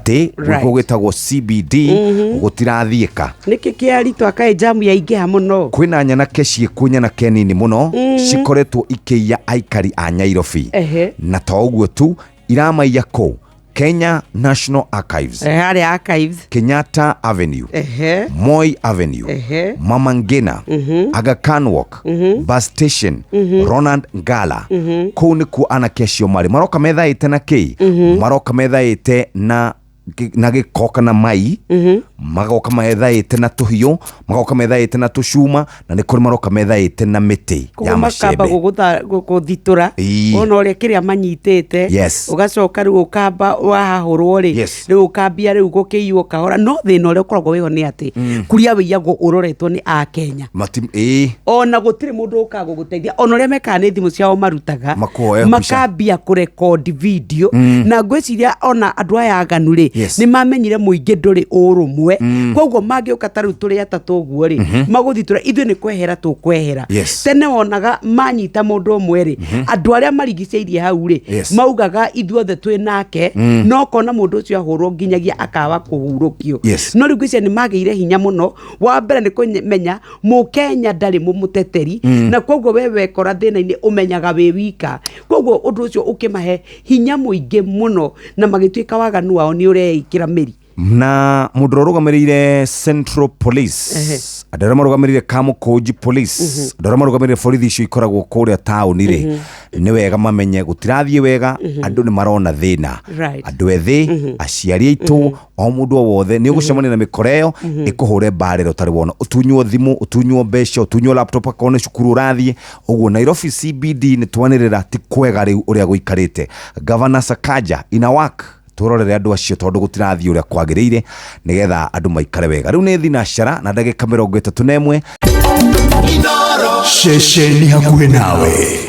Gatagatĩ gũkũ gwĩtagwo CBD gũtirathiĩka. Nĩkĩ kĩaritũ akaĩ jamu yaingĩha mũno? Kwĩna nyanake ciĩkuo, nyanake nini mũno cikoretwo ikĩiya aikari a Nyairobi. Na to ũguo tu, iramaiya kũ? Kenya National Archives. Harĩa archives. Kenyatta Avenue, Moi Avenue, Mama Ngina, Aga Khan Walk, Bus Station, Ronald Ngala. Kũu nĩkuo anake acio marĩ. Maroka methaĩte na kĩ? Maroka methaĩte na gĩko kana mai, magoka methaĩte na tũhiũ, magoka methaĩte na tũcuma, na nĩ kũrĩ maroka methaĩte na mĩtĩ ya Koguo makamba macembe. Gũgũthitũra wona ũrĩa kĩrĩa manyitĩte. Ũgacoka rĩu ũkamba wahahũrwo rĩ, rĩu ũkambia rĩu gũkĩiywo kahora. No thĩna ũrĩa ũkoragwo wĩho nĩ atĩ kuria wĩiyagwo ũroretwo nĩ Akenya. Mati, ĩĩ. Ona gũtirĩ mũndũ ũkaga gũgũteithia, ona ũrĩa mekaga nĩ thimũ ciao marutaga. Makuoya mbica. Makambia kũrekondi video. Na ngwĩciria ona andũ aya aganu rĩ, nĩ mamenyire mũingĩ ndũrĩ ũrũmwe, koguo mangĩũka ta rĩu tũrĩ atatũ ũguo rĩ, magũthitũra ithuĩ nĩ kwehera tũkwehera. Tene wonaga manyita mũndũ ũmwe rĩ, andũ arĩa marigicĩirie hau rĩ, maugaga ithuothe twĩ nake, no kona mũndũ ũcio ahũrwo nginyagia akawa kũhurũkio. No rĩu ngwĩciria nĩ magĩire hinya mũno. Wa mbere nĩ kũmenya Mũkenya ndarĩ mũmũteteri, na koguo we wekora thĩna-inĩ ũmenyaga wĩ wika. Koguo ũndũ ũcio ũkĩmahe hinya mũingĩ mũno, na magĩtuĩka waganu wao nĩ ũreĩkĩra mĩri. Na mũndũ ũrĩa ũrũgamĩrĩire Central Police, andũ arĩa marũgamĩrĩire Kamũkũnji Police, andũ arĩa marũgamĩrĩire borithi icio ikoragwo kũrĩa taũni rĩ, nĩ wega mamenye gũtirathiĩ wega, andũ nĩ marona thĩna. Andũ ethĩ, aciari aitũ, o mũndũ o wothe nĩ ũgũcemania na mĩkora ĩyo ĩkũhũre mbara ĩrĩa ũtarĩ wona, ũtunywo thimũ, ũtunywo mbeca, ũtunywo laptop akorwo nĩ cukuru ũrathiĩ ũguo. Nairobi CBD nĩ twanĩrĩra ti kwega rĩu ũrĩa gũikarĩte. Governor Sakaja ina work tũrorere andũ acio tondũ gũtirathiĩ ũrĩa kwagĩrĩire, nĩgetha andũ maikare wega. Rĩu nĩ thinacara na ndagĩka 31. Ceceni hakuhĩ nawe.